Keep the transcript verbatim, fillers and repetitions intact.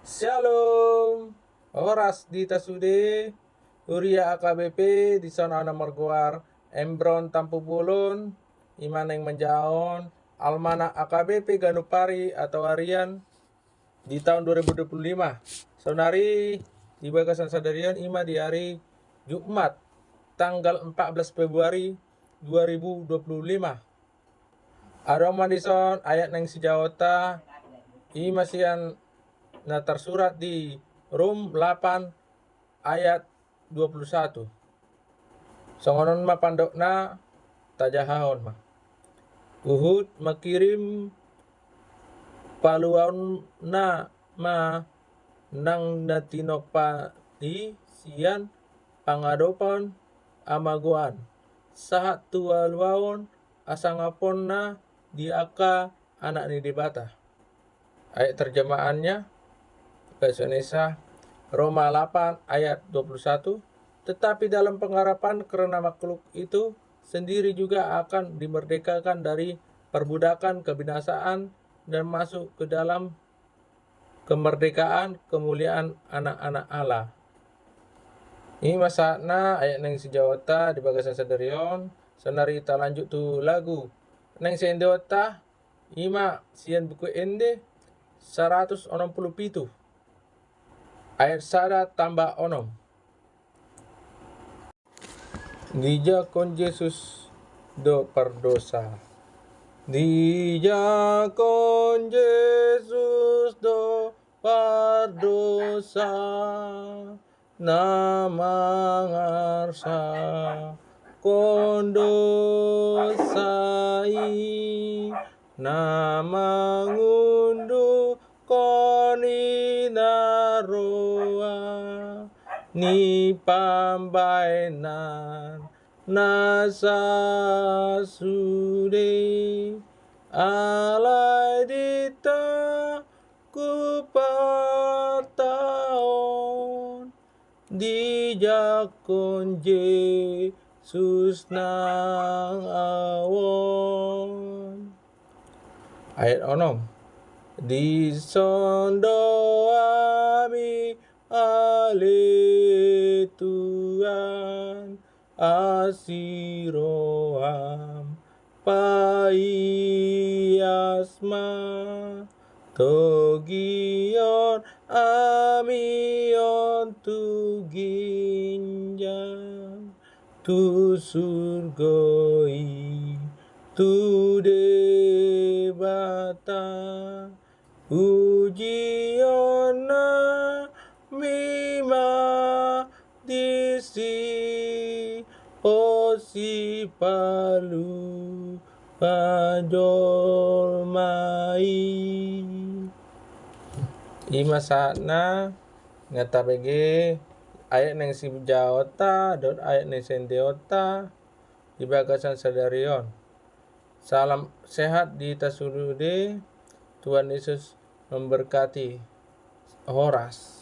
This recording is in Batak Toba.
Shalom. Horas di hita sude, huria A K B P, dison ahu na margoar Embron Tampubolon, i ma naeng manjahahon almanak A K B P ganup ari atau harian di tahun dua ribu dua puluh lima. Saonari di bagasan sadarion i ma di hari Jumat tanggal empat belas Februari dua ribu dua puluh lima. Adong ma dison ayat naeng sijahaonta, i ma sian na tarsurat di Rom lapan ayat dua puluh satu. Songon on ma pandokna, tajahahon ma. Huhut mangkirim paluaonna ma nang na tinompa i sian pangadopan hamagoan, sahat tu haluaon hasangaponna di angka anak ni Debata. Ayat terjemahannya, bahasa Indonesia, Roma lapan ayat dua puluh satu, "Tetapi dalam pengharapan karena makhluk itu sendiri juga akan dimerdekakan dari perbudakan kebinasaan dan masuk ke dalam kemerdekaan kemuliaan anak-anak Allah." I ma sahatna ayat naeng sijahaonta di bagasan sadarion. Saonari talanjut tu lagu naeng siendeonta, i ma sian Buku Ende saratus onom puluh pitu, ayat sada tambah onom. Dijangkon Jesus do pardosa. Dijangkon Jesus do pardosa, na mangarsahon dosa i, na mangunduhon i na roa ni pambahenan na sahat sude. Alai di tangkuparta on dijangkon Jesus nang ahu on. Ayat onom. Dison do hami ale Tuhan, asi roham paias ma, togihon hami on tu ginjang, tu surgo i, tu Debata. Pujionmu ma disi, o Sipalupa jolma i. I ma sahatna, nga tabege ayat naeng sijahaonta dohot ayat naeng siendeonta di bagasan sadarion. Salam sehat di hita sude. Tuhan Yesus memberkati. Horas.